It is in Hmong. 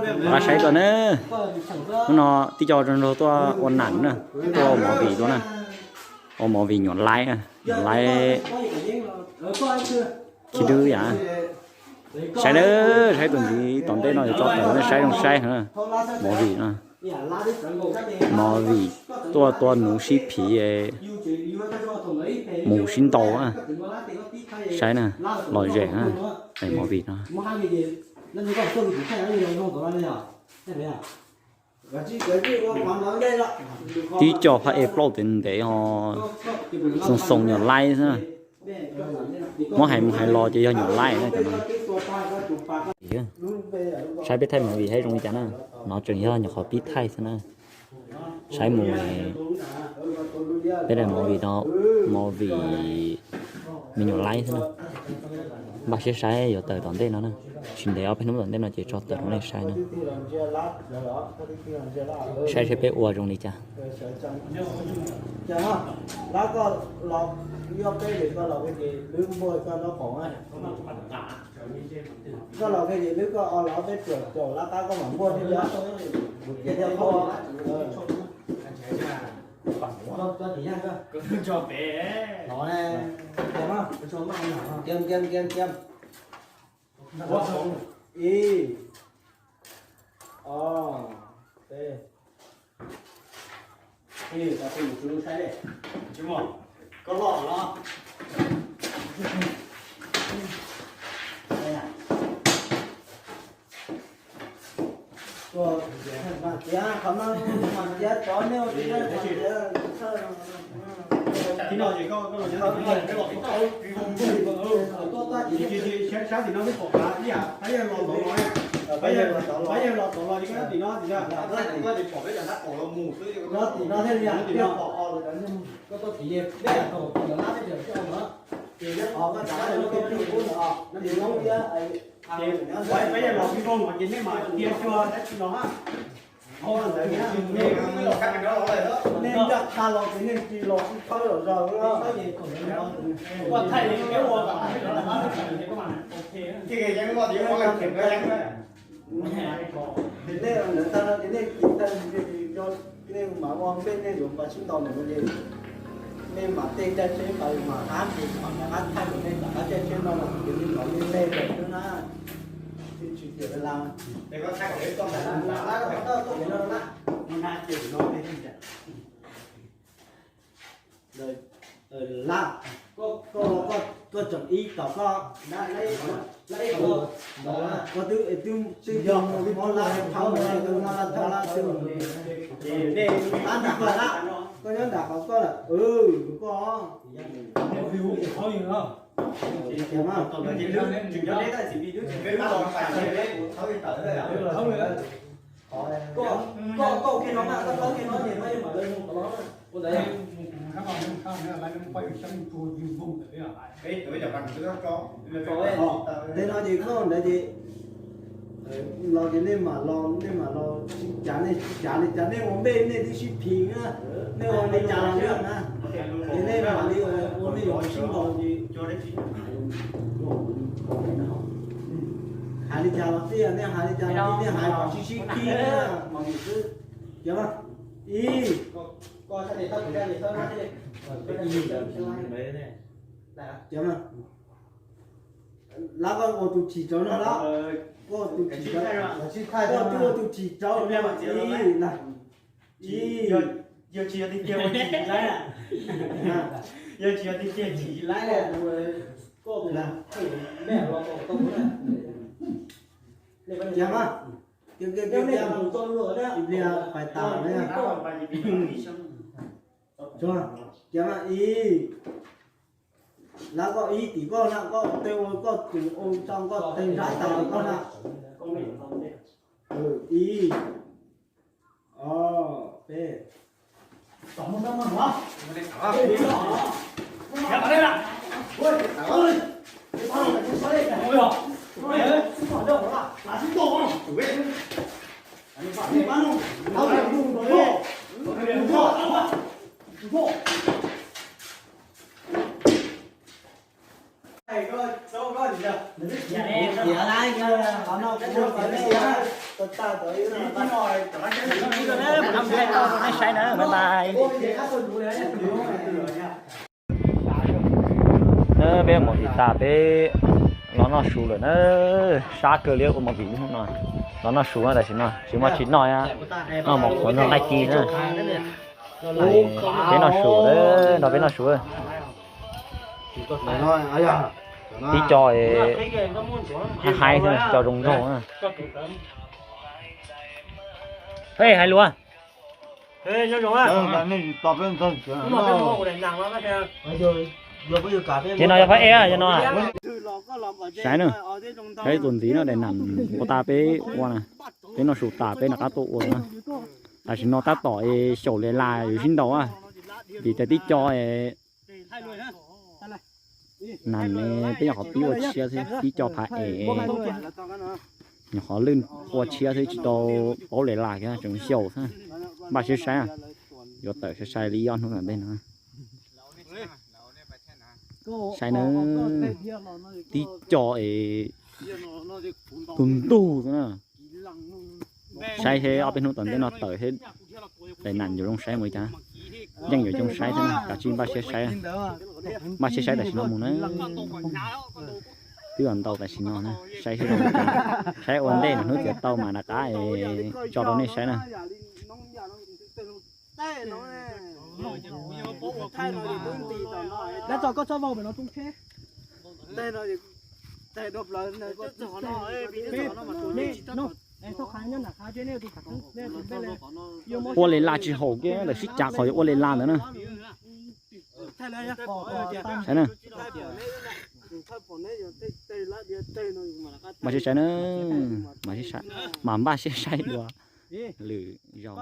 Los saib tuaj na. Hnub no tib co nraug tuaj ua nam na, tuaj ua movie tuaj na. Ua movie nyuam laib, nyuam laib khib dwb yam. Saib na, saib tus ntxiv tom ntej no yuav tso tawm nej saib zoo saib. Movie no, movie tuaj tua nuv sib phiv, mus sib ntaus. Saib na, lom zem na, movie no. Tib co phab ej plaub tev ntev ho, xoo xoo nyuam laib xwb. Muab hais mus hais los ces yog nyuam laib na cov no. Saib peb thaij movie saib zoo li cas na. No tseem yog nyuam qhuav pib thaij xwb na. Saib mus, peb daim movie no, movie me nyuam laib xwb na. Npaj siab saib yuav tawm tom ntej no na. Tsis ntev ob peb hnub tom ntej no ces tso tawm rau nej saib na. Saib saib peb ua zoo li cas. Koj los ces lub koj o los peb ruam caum lab qab koj mam npuaj thiab. Mus kiag thiab qhov. Ib, ob, peb. Koj loj los. Tiav qhov no, tiav cov nej ua tiav. Sab tim no peb pom ib yam, pab yawg los tod los, pab yawg los tod los ces koj tim no tim no. Koj tim no thiaj li pom peb cov nab qos los mus xwb. Koj tim no thiaj li pom. Koj tuaj tim peb tau lab peb cov coj no. Ces nab qos koj tsam koj tuaj plig ub no, no ces noob liab. Pab yawg los pib voog ces nej mam tiav cuag dab tsi los. Nej nco qab los ces nej tsis los sib thawb los zog. Ces nej ntawd tag no ces nej kis tag, nej mam ua npej nej yuav pas sib ntaus ntawm no ces nej mam tej caij tsheb pas mam qab ces mam rov qab thaij kom nej rov qab caij tsheb no los ces nej mam li me lawm xwb na. Tsis tias la. Lab, koj tseem ib tom koj, koj twb twb mus lab thau, lab thau lab twb mus. Lab nram qhov lab, koj nyob nram qhov koj lawm, koj. Koj, koj kiag no mas, koj tawm kiag no ces pab yeej mam lawv mus qhov no na. Ua ntawd, tej no ces koj ntawd ces los ces nej mam los, nej mam los sib cav, nej sib cav li cas nej ua npej nej twb sib phim na, nej ua li cas los na, ces nej mam li ua nej yuav sib ntaus ces hais li cas los tij, nej hais li cas los tij, nej hais kom sib sib khib na, mus xwb. Ib, lab koj ua tus chim tsawv no lab, koj ua tus chim tsawv, koj twb ua tus chim tsawv no ib na. Ib, yog tsis yog tiag tiag ua chim tsis laib, yog tsis yog tiag tiag chim tsis laib. Kiag mas, kiag kiag kiag, ib pliag pais tas na. Kiag mas ib, lab koj ib tim koj na, koj tej ua koj tus ua tso koj tej nrab tas koj na. Ib, ob, peb. Tiav lab, qhov no kuv ua kom nej na. Nej saib na, bye bye. Peb ua movie tas peb los noj su lawm na. Sab kawg li ua movie hnub no. Los noj su na, tam sim no tsis muaj tsis noj, noj mov qhuav noj nqaij ci na. Peb noj su, nrog peb noj su. Tib co haib haib xwb, co zoo nraug na. Phab ej hais lus. Ces no yog phab ej yog no. Saib na, saib tus ntxiv no, daim nam ua tas peb ua na, peb noj su tas peb rov qab tuaj ua na. Tam sim no tab tom xyaum li las yuav sib ntaus, vim tias tib co nam ne peb nyuam qhuav pib ua tshiab xwb, tib co phav es nyuam qhuav lwj ua tshiab xwb tsis tau paub li las kiag tseem xyaum xwb. Npaj siab saib, yuav tawm sai sai li ob hnub tom ntej no. Saib na, tib co es tus ntug xwb na. Saib seb ob peb hnub tom ntej no tawm seb daim nam yuav zoo saib mus li cas. Yeej yuav zoo saib thiab na, kav tsij npaj siab saib. Npaj siab saib tam sim no mus na. Twb los ntau tam sim no na, saib seb zoo li cas. Saib ua ntej, hnub txiav tau mas rov qab tso rau nej saib na. Ua li las tsis haum kiag, ntawm sib cav qhov yuav ua li las tsis haum kiag ntawd na. Saib na. Mas sib saib na, mas npaj siab saib dua lwm zaus.